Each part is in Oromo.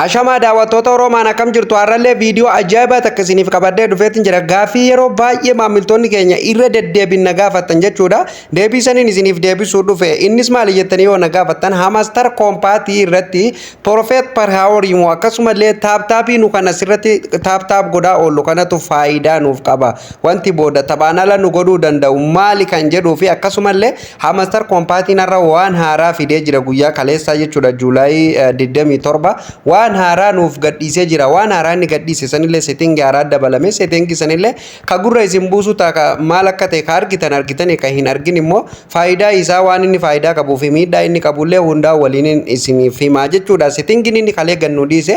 Ashamaa daawwattoota Oroomaan, akkam jirtu? Har'allee viidiyoo ajaa'ibaa takka isiniif qabadhee dhufeetin jira. Gaaffii yeroo baay'ee maamiltoonni keenya irra deddeebiin na gaafattan jechuudha. Deebii saniin isiniif deebisuu dhufe. Innis maali jettanii yoo na gaafattan, Hamster Kombat irratti profit per hour moo akkasumallee tap tapii nu kan asirratti tap tap godhaa oollu kanatu faayidaa nuuf qaba? Wanti booda taphaan ala nu godhuu danda'u maali kan jedhuu fi akkasumallee Hamster Kombatiin har'a waan haaraa fidee jira, guyyaa kaleessaa jechuudha, July 27 waan haaraa nuuf gadhiisee jira. Waan haaraa inni gadhiise sanillee, settingii haaraa dabalame, settingii sanillee ka gurra isin buusu ta'a maal akka ta'e ka argitan argitanii, ka hin argin immoo faayidaa isaa, waan inni faayidaa qabuu fi miidhaa inni qabullee hundaa waliin isiniif himaa jechuudha. Settingiin inni kalee gannu dhiise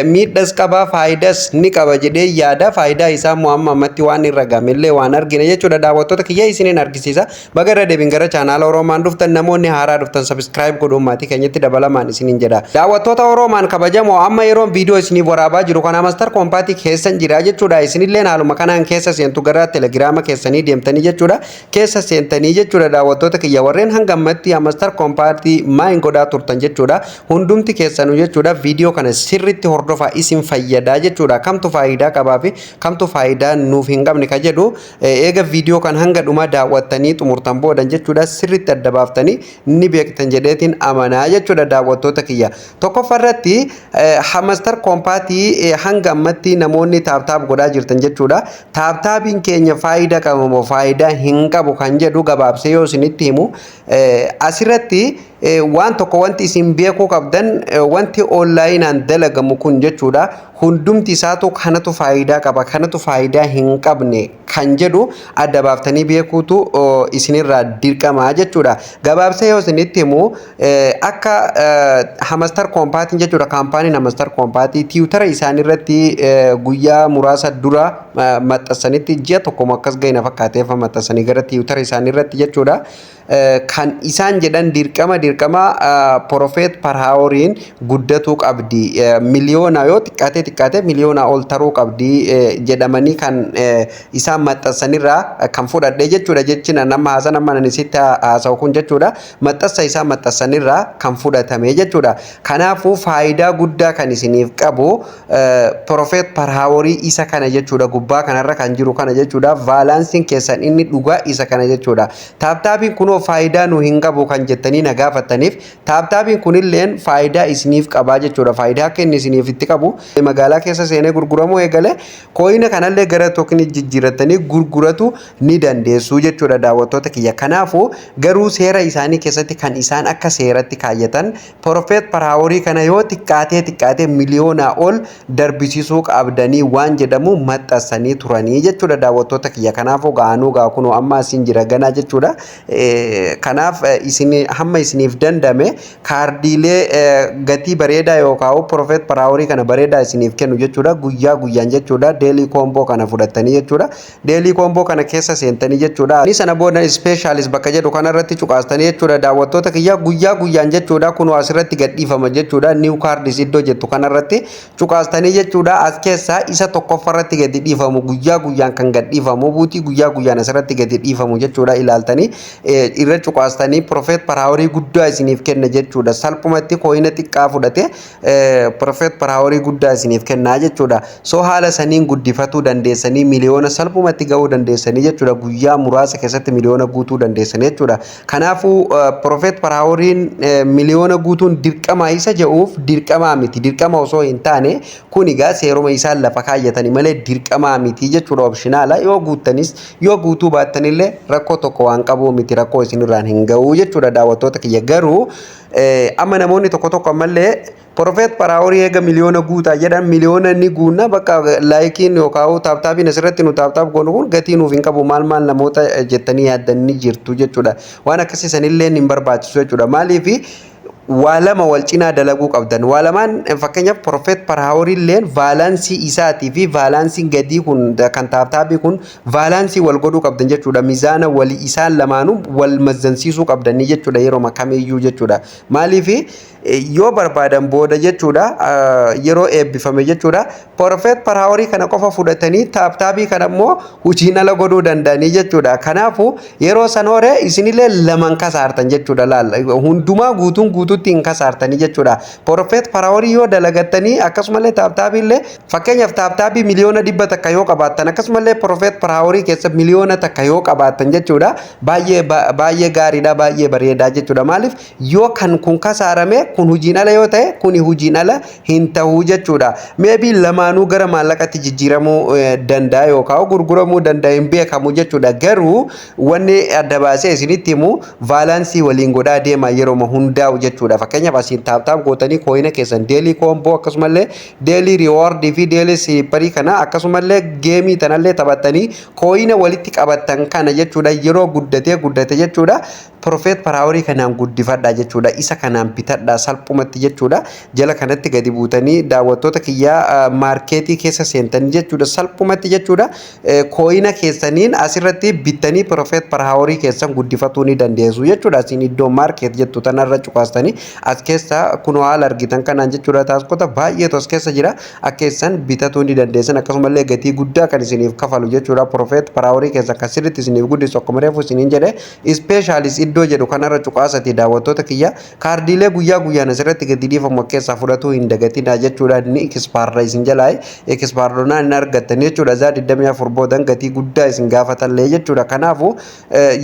miidhas qaba, faayidaas ni qaba jedhee yaada. Faayidaa isaa immoo amma ammatti waan irra gamellee waan argine jechuudha. Daawwattoota kiyya, isiniin argisiisa. Baga irra deebiin gara chaanaala Oroomaan dhuftan. Namoonni haaraa dhuftan subscribe godhuun maatii keenyatti dabalamaan isiniin jedha. Daawwattoota Oroomaan kabajamoo, amma yeroon viidiyoo isiniif waraabaa jiru kana Hamster Kombatii keessan jira jechuudha. Isinilleen haaluma kanaan keessa seentu, gara Telegiraama keessanii deemtanii jechuudha. Keessa seentanii jechuudha, daawwattoota kiyya, warreen hanga ammatti Hamster Kombatii mine godhaa turtan jechuudha. Hundumti keessanuu jechuudha, viidiyoo kana sirriitti hordofaa, isin fayyadaa jechuudha. Kamtu faayidaa qabaa fi kamtu faayidaa nuuf hin qabne ka jedhu eega viidiyoo kan hanga dhumaa daawwattanii xumurtan boodan jechuudha, sirriitti adda baaftanii ni beektan jedheetiin amanaa jechuudha, daawwattoota kiyya. Tokkoffaa irratti Hamster Kombatii hanga ammatti namoonni tap tap godhaa jirtan jechuudha. Tap tapiin keenya faayidaa qaba moo faayidaa hin qabu kan jedhu gabaabsee yoo isinitti himu, asirratti waan tokko wanti isin beekuu qabdan, wanti onlineaan dalagamu kun jechuudha, hundumti isaatu kanatu faayidaa qaba, kanatu faayidaa hin qabne kan jedhu adda baaftanii beekuutu isinirraa dirqamaa jechuudha. Gabaabsee yoo isinitti himu, akka Hamster Kombatiin jechuudha, kaampaaniin Hamster Kombatii Twittera isaaniirratti guyyaa muraasa dura maxxansanitti, ji'a tokko akkas gahina fakkaateef maxxansanii gara Twittera isaaniirratti jechuudha. Kan isaan jedhan, dirqama dirqama profit per houriin guddatuu qabdi, miliyoona yoo xiqqaate xiqqaate miliyoona ol taruu qabdi jedhamanii kan isaan maxxansanirraa kan fudhadhe jechuudha. Jechina nama haasan amma nan isitti haasa'u kun jechuudha, maxxansa isaan maxxansanirraa kan fudhatame jechuudha. Kanaafuu faayidaa guddaa kan isiniif qabu profit per hourii isa kana jechuudha, gubbaa kanarra kan jiru kana jechuudha. Balanceiin keessan inni dhugaa isa kana jechuudha. Tap tapiin kunoo faayidaa nu hin qabu kan jettanii na gaafattaniif, tap tapiin kunilleen faayidaa isiniif qabaa jechuudha. Faayidaa akka inni isiniif itti qabu, magaalaa keessa seenee gurguramuu eegale, coina kanallee gara tokenii jijjiirratanii gurguratu ni dandeessu jechuudha, daawwattoota kiyya. Kanaafuu garuu seera isaanii keessatti kan isaan akka seeratti kaayyatan profit per hourii kana yoo xiqqaatee xiqqaatee miliyoonaa ol darbisiisuu qabdanii waan jedhamu maxxansanii turanii jechuudha, daawwattoota kiyya. Kanaafuu ga'anuu gaa kunoo amma asiin jira ganaa jechuudha. Kanaaf isin hamma isiniif dandame kaardiilee gatii bareedaa yookaan profit per hourii kana bareedaa isiniif kennu jechuudha. Guyyaa guyyaan jechuudha, daily combo kana fudhattanii jechuudha. Daily combo kana keessa seentanii jechuudha. Inni sana booda specials bakka jedhu kanarratti cuqaastanii jechuudha, daawwattoota kiyya, guyyaa guyyaan jechuudha, kunoo asirratti gadhiifama jechuudha. New cards iddoo jettu kanarratti cuqaastanii jechuudha, as keessaa isa tokkoffaarratti gadi dhiifamu, guyyaa guyyaan kan gadhiifamu, bootii guyyaa guyyaan asirratti gadi dhiifamu jechuudha, ilaaltanii irra cuqaastanii profit per hourii guddaa isiniif kenna jechuudha. Salphumatti coina xiqqaa fudhate profit per hourii guddaa isiniif kennaa jechuudha. So haala saniin guddifatuu dandeessanii, miliyoona salphumatti gahuu dandeessanii jechuudha. Guyyaa muraasa keessatti miliyoona guutuu dandeessanii jechuudha. Kanaafuu profit per houriin miliyoona guutuun dirqama isa jedhuuf, dirqamaa miti. Dirqama osoo hin taane, kun egaa seeruma isaan lafa kaayyatanii malee dirqamaa miti jechuudha. Optionala, yoo guuttanis yoo guutuu baattanillee rakkoo tokko waan qabu miti, rakkoo isinirraan hin ga'u jechuudha, daawwattoota kiyya. Garuu amma namoonni tokko tokko ammallee profit per hourii eega miliyoona guutaa jedhan, miliyoona ni guunna, bakka likeiin yookaan tap tapiin asirratti nu tap tap goonu kun gatii nuuf hin qabu maal maal namoota jettanii yaaddan ni jirtu jechuudha. Waan akkasii sanillee hin barbaachisu jechuudha. Maaliifi, waa lama wal cinaa dalaguu qabdan. Waa lamaan, fakkeenyaaf profit per houriilleen balanceii isaatii fi balanceiin gadii kun kan tap tapii kun balanceii wal godhuu qabdan jechuudha. Mizaana walii isaan lamaanuu wal mazzansiisuu qabdanii jechuudha, yeroo kamiyyuu jechuudha. Maaliifi, yoo barbaadan booda jechuudha, yeroo eebbifame jechuudha, profit per hourii kana qofa fudhatanii tap tapii kana immoo hojiin ala godhuu danda'anii jechuudha. Kanaafuu yeroo san horee isinillee laman kasaartan jechuudha. Laal, hundumaa guutuun guutuutti Guutuutti hin kasaartanii jechuudha. Profit per hourii yoo dalagattanii, akkasumallee tap tapiillee, fakkeenyaaf tap tapii 100,000,000 yoo qabaattan, akkasumallee profit per hourii keessa 1,000,000 yoo qabaattan jechuudha. Baay'ee baay'ee gaariidha, baay'ee bareedaa jechuudha. Maaliif, yoo kan kun kasaarame, kun hojiin ala yoo ta'e, kuni hojiin ala hin ta'uu jechuudha. Maybe lamaanuu gara maallaqatti jijjiiramuu danda'a yookaan gurguramuu danda'a, hin beekamu jechuudha. Garuu wanni adda baasee isinitti himu, balanceii waliin godhaa deema yeroo hundaa'u jechuudha. Fakkeenyaaf asiin tap tap gootanii coina keessan daily combo, akkasumallee daily rewardii fi daily cipherii kana, akkasumallee gameii tanallee taphattanii coina walitti qabattan kana jechuudha, yeroo guddatee guddate jechuudha. Profit per hourii kanaan guddifadha jechuudha. Isa kanaan bitadha salphumatti jechuudha. Jala kanatti gadi buutanii, daawwattoota kiyyaa, marketii keessa seentanii jechuudha. Salphumatti jechuudha. Coina keessaniin asirratti bittanii profit per hourii keessan guddifatuu ni dandeessu jechuudha. Asiin iddoo market jettu tanarra cuqaastanii as keessa kunoo haala argitan kanaan jechuudha. Taskota baay'eetu as keessa jira. Akka isaan bitatuu ni dandeessan, akkasumallee gatii guddaa kan isiniif kafalu jechuudha. Profit per hourii keessan kan sirriitti isiniif guddisu, akkuma reefu isiniin jedhe, specialist iddoo jedhu kanarra cuqaasati, daawwattoota kiyya, kaardiilee guyyaa guyyaan asirratti gadi dhiifamu keessaa fudhatuu hin dagatinaa jechuudha. Inni expiredha isin jalaa expiredonaan hin argattan jechuudha. Zaa 24 boodan gatii guddaa isin gaafatallee jechuudha. Kanaafuu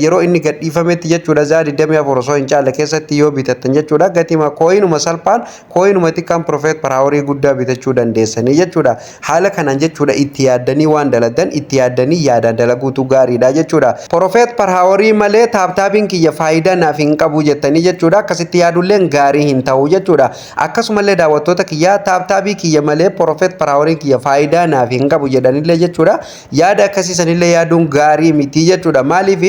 yeroo inni gadhiifametti jechuudha, zaa 24 osoo hin caalle keessatti yoo bitattan jechuudha, gatima coinuma salphaan, coinuma xiqqaan profit per hourii guddaa bitachuu dandeessanii jechuudha. Haala kanaan jechuudha, itti yaaddanii waan dalagan, itti yaaddanii yaadaan dalaguutu gaariidha jechuudha. Profit per hourii malee tap tapiin kiyya faayidaa naaf hin qabu jettanii jechuudha, akkasitti yaadulleen gaarii hin ta'u jechuudha. Akkasumallee daawwattoota kiyyaa, tap tapii kiyya malee profit per houriin kiyya faayidaa naaf hin qabu jedhanillee jechuudha, yaada akkasiisanillee yaaduun gaarii miti jechuudha. Maaliif,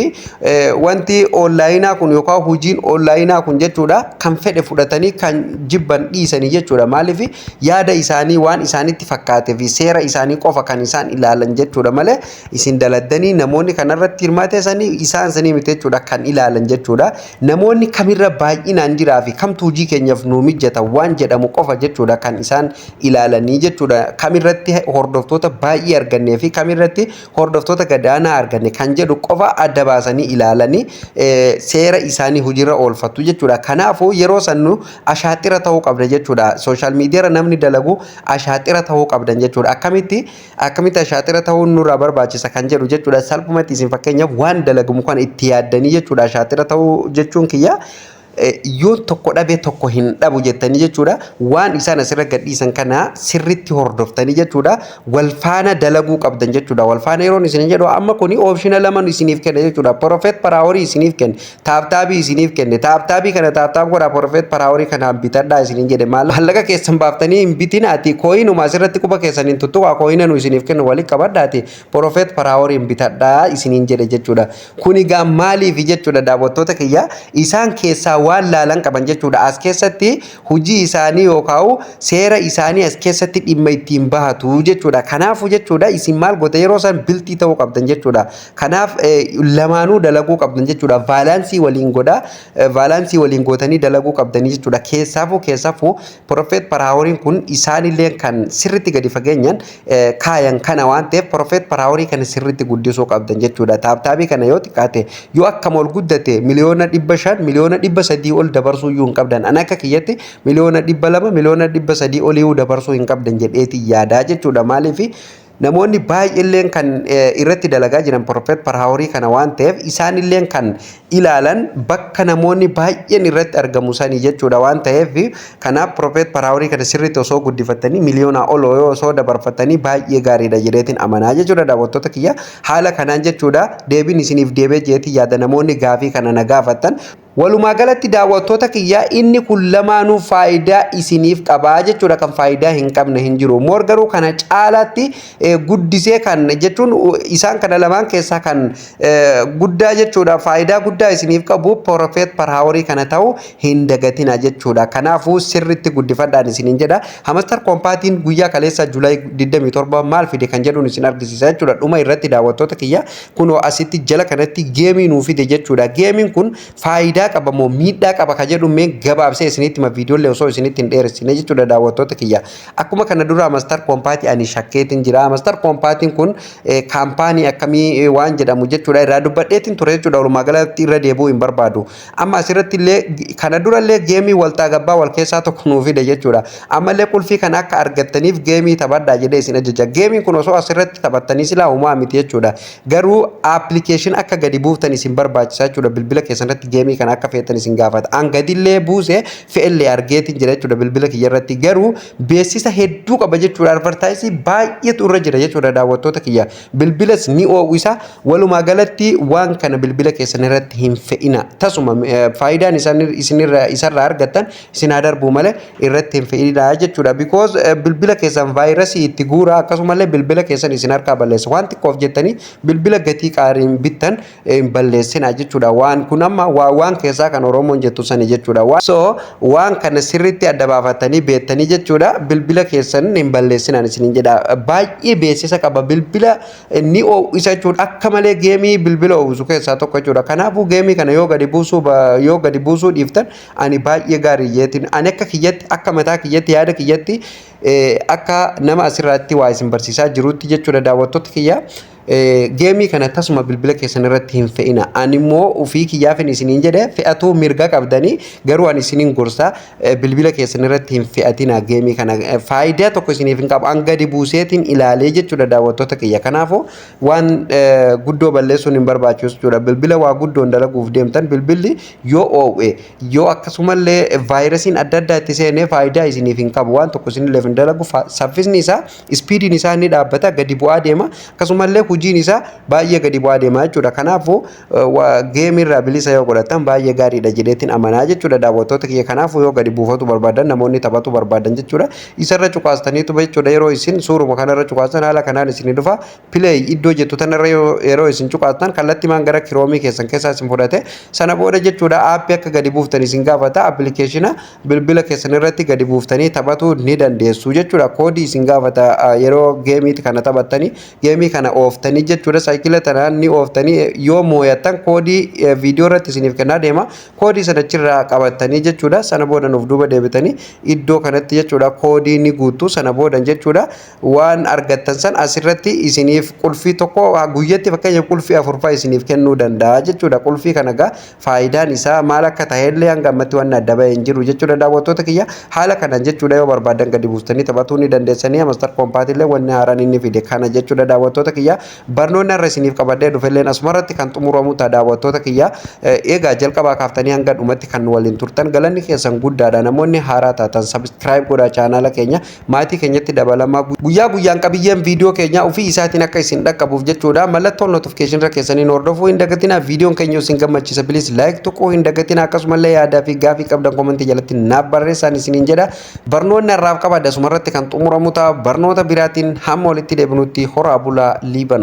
wanti onlineaa kun yookaan hojiin onlineaa kun jechuudha, kan fedhe fudhatanii kan jibban dhiisanii jechuudha. Maaliif, yaada isaanii waan isaanitti fakkaatee fi seera isaanii qofa kan isaan ilaalan jechuudha malee, isin daladdanii namoonni kanarratti hirmaate sanii isaan sanii miti jechuudha kan ilaalan jechuudha. Namoonni kamirra baay'inaan jiraa fi kamtu hojii keenyaaf nuu mijata waan jedhamu qofa jechuudha kan isaan ilaalanii jechuudha. Kamirratti hordoftoota baay'ee argannee fi kamirratti hordoftoota gadaanaa arganne kan jedhu qofa adda baasanii ilaalanii seera isaanii hojiirra oolfatu jechuudha. Kanaafuu yeroo sannu ashaaxira ta'uu qabda jechuudha. Social mediarra namni dalagu ashaaxira ta'uu qabdan jechuudha. Akkamitti akkamitti ashaaxira ta'uun nurraa barbaachisa kan jedhu jechuudha. Salphumatti isin fakkeenyaaf waan dalagamu kana itti yaaddanii jechuudha. Ashaaxira ta'uu jechuun kiyya, yoo tokko dhabe tokko hin dhabu jettanii jechuudha. Waan isaan asirra gadhiisan kana sirritti hordoftanii jechuudha. Wal faana dalaguu qabdan jechuudha. Wal faana yeroon isin jedhu, amma kuni optiona lama isiniif kenna jechuudha. Profit per hourii isiniif kenne, tap tapii isiniif kenne. Tap tapii kana tap tap godhaa, profit per hourii kanaan bitadhaa isiniin jedhe. Maallaqa keessan baaftanii hin bitinaati, coinuma asirratti quba keessan hin tuttuqaa, coina nu isiniif kennu walitti qabadhaati profit per houriin bitadhaa isiniin jedhe jechuudha. Kuni gaa maaliif jechuudha, daawwattoota kiyya, isaan keessaa waan laalan qaban jechuudha. As keessatti hojii isaanii yookaan seera isaanii as keessatti dhimma ittiin bahatu jechuudha. Kanaafuu jechuudha, isin maal goote yeroo isaan bilxii ta'uu qabdan jechuudha. Kanaaf lamaanuu dalaguu qabdan jechuudha. Balanceii waliin godhaa, balanceii waliin gootanii dalaguu qabdanii jechuudha. Keessaafuu keessaafuu profit per houriin kun isaanillee kan sirriitti gadi fageenyaan kaayan kana waan ta'eef, profit per hourii kana sirriitti guddisuu qabdan jechuudha. Tap tapii kana yoo xiqqaate, yoo akkam ol guddate, 500,000,000, 300,000,000 ol dabarsuu iyyuu hin qabdan. Ani akka kiyyatti 200,000,000, 300,000,000 olii dabarsuu hin qabdan jedheeti yaadaa jechuudha. Maaliif, namoonni baay'eelleen kan irratti dalagaa jiran profit per hourii kana waan ta'eef, isaanilleen kan ilaalan bakka namoonni baay'een irratti argamu sanii jechuudha waan ta'eef, kanaaf profit per hourii kana sirriitti osoo guddifattanii miliyoonaa ol osoo dabarfattanii baay'ee gaariidha jedheetiin amanaa jechuudha. Daawwattoota kiyya, haala kanaan jechuudha deebiin isiniif deebee jeetii yaada, namoonni gaafii kana na gaafattan. Walumaa galatti, daawwattoota kiyyaa, inni kun lamaanuu faayidaa isiniif qabaa jechuudha, kan faayidaa hin qabne hin jiru. More garuu kana caalaatti guddisee kan jechuun, isaan kana lamaan keessaa kan guddaa jechuudha, faayidaa guddaa isiniif qabu profit per hourii kana ta'u hin dagatina jechuudha. Kanaafuu sirriitti guddifadhaan isiniin jedha. Hamster Kombatiin guyyaa kaleessa July 27 maal fide kan jedhuun isin argisiisa jechuudha. Dhuma irratti, daawwattoota kiyya, kunoo asitti jala kanatti gameii nuu fide jechuudha. Gameiin kun faayidaa Faayidaa qaba moo miidhaa qaba ka jedhu mee gabaabsee isinitti hima, viidiyoolee osoo isinitti hin dheeressine jechuudha, daawwattoota kiyya. Akkuma kana dura Hamster Kombat ani shakkeetiin jira. Hamster Kombatiin kun kaampaanii akkamii waan jedhamu jechuudha irraa dubbadheetiin ture jechuudha, walumaa galatti irra deebi'uu hin barbaadu. Amma asirratti illee kana durallee game waltaa gabbaa wal keessaa tokko nuu fide jechuudha. Ammallee qulfii kana akka argattaniif game taphadhaa jedhee isin ajaja. Gameiin kun osoo asirratti taphattanii silaa homaa miti jechuudha. Garuu application akka gadi buuftan isin barbaachisa jechuudha. Bilbila keessan irratti game kana akka feetan isin gaafata. An gadillee buuse fe'ellee argeetiin jira jechuudha bilbila kiyya irratti. Garuu beeksisa hedduu qaba jechuudha. Advertise baay'eetu irra jira jechuudha, daawwattoota kiyya. Bilbilas ni oowwisa. Walumaa galatti waan kana bilbila keessan irratti hin fe'ina. Tasuma faayidaan isinirra isarraa argattan isin haa darbu malee irratti hin fe'inaa jechuudha. Because bilbila keessan vaayirasii itti guura, akkasumallee bilbila keessan isin harkaa balleessa. Waan xiqqoof jettanii bilbila gatii qaariin bittan hin balleessinaa jechuudha. Waan kun amma waan keessaa kan Oromoon jettu sani jechuudha. So waan kana sirriitti adda baafatanii beektanii jechuudha, bilbila keessan hin balleessinaan isiniin jedha. Baay'ee beeksisa qaba, bilbila ni oowwisa jechuudha. Akka malee game bilbila oowwisu keessaa tokko jechuudha. Kanaafuu game kana yoo gadi buusuu dhiiftan ani baay'ee gaarii jeetiin ani akka kiyyatti, akka mataa kiyyatti, yaada kiyyatti, akka nama asirratti waa isin barsiisaa jirutti jechuudha, daawwattoota kiyya. Game kana tasuma bilbila keessan irratti hin fe'ina. Ani immoo ofii kiyyaafin isiniin jedhe, fe'atuu mirga qabdanii, garuu ani isiniin gorsa, bilbila keessan irratti hin fe'atina game kana. Faayidaa tokko isiniif hin qabu. An gadi buuseetiin ilaalee jechuudha, daawwattoota kiyya. Kanaafuu waan guddoo balleessuun hin barbaachisu jechuudha. Bilbila waa guddoon dalaguuf deemtan bilbilli yoo oowwe, yoo akkasumallee vaayirasiin adda addaa itti seenee, faayidaa isiniif hin qabu. Waan tokko isinilleef hin dalagu. Saffisni isaa, speediin isaa ni dhaabbata, gadi bu'aa deema. Akkasumallee hojiin isaa baay'ee gadi bu'aa deema jechuudha. Kanaafuu game irraa bilisa yoo godhatan baay'ee gaariidha jedheetiin amanaa jechuudha, daawwattoota kiyya. Kanaafuu yoo gadi buufatu barbaadan, namoonni taphatu barbaadan jechuudha, isarra cuqaastaniitu jechuudha. Yeroo isin suuruma kanarra cuqaastan haala kanaan isin dhufa. Play iddoo jettu tanarra yeroo isin cuqaastan kallattimaan gara Chrome keessan keessaa isin fudhate. Sana booda jechuudha app akka gadi buuftan isin gaafata. Application bilbila keessan irratti gadi buuftanii taphatu ni dandeessu jechuudha. Koodii isin gaafata yeroo gameiiti kana taphattanii, game kana ooftanii jechuudha. Saayikila tanaan ni ooftanii, yoo mooyattan koodii viidiyoo irratti isiniif kennaa deema. Koodii sana achirraa qabattanii jechuudha. Sana booda nuuf duuba deebitanii iddoo kanatti jechuudha koodii ni guuttu. Sana boodan jechuudha waan argattan san asirratti isiniif qulfii tokko guyyatti, fakkeenya qulfii afurfaa isiniif kennuu danda'a jechuudha. Qulfii kana gaa faayidaan isaa maal akka ta'ellee hanga ammatti waan adda bahee hin jiru jechuudha, daawwattoota kiyya. Haala kanaan jechuudha yoo barbaadan gadi buustanii taphatuu ni dandeessanii. Hamster Kombatillee wanni haaraan inni fide kana jechuudha, daawwattoota kiyya. Barnoonni har'a isiniif qabadhee dhufelleen asumarratti kan xumuramu ta'a, daawwattoota kiyya. Egaa jalqabaa kaaftanii hanga dhumatti kan waliin turtan galanni keessan guddaadha. Namoonni haaraa taatan subscribe godhaa, chaanaala keenya maatii keenyatti dabalamaa. Guyyaa guyyaan qabiyyeen viidiyoo keenya ofii isaatiin akka isin dhaqqabuuf jechuudha mallattoon notification irra keessaniin hordofuu hin dagatinaa. Viidiyoon keenya isin gammachiisa, please like tuquu hin dagatinaa. Akkasumallee yaadaa fi gaafii qabdan comment jalatti naaf barreessaan isiniin jedha. Barnoonni har'aaf qabadhe asumarratti kan xumuramu ta'a. Barnoota biraatiin hamma walitti deebinutti horaa bulaa, liiban.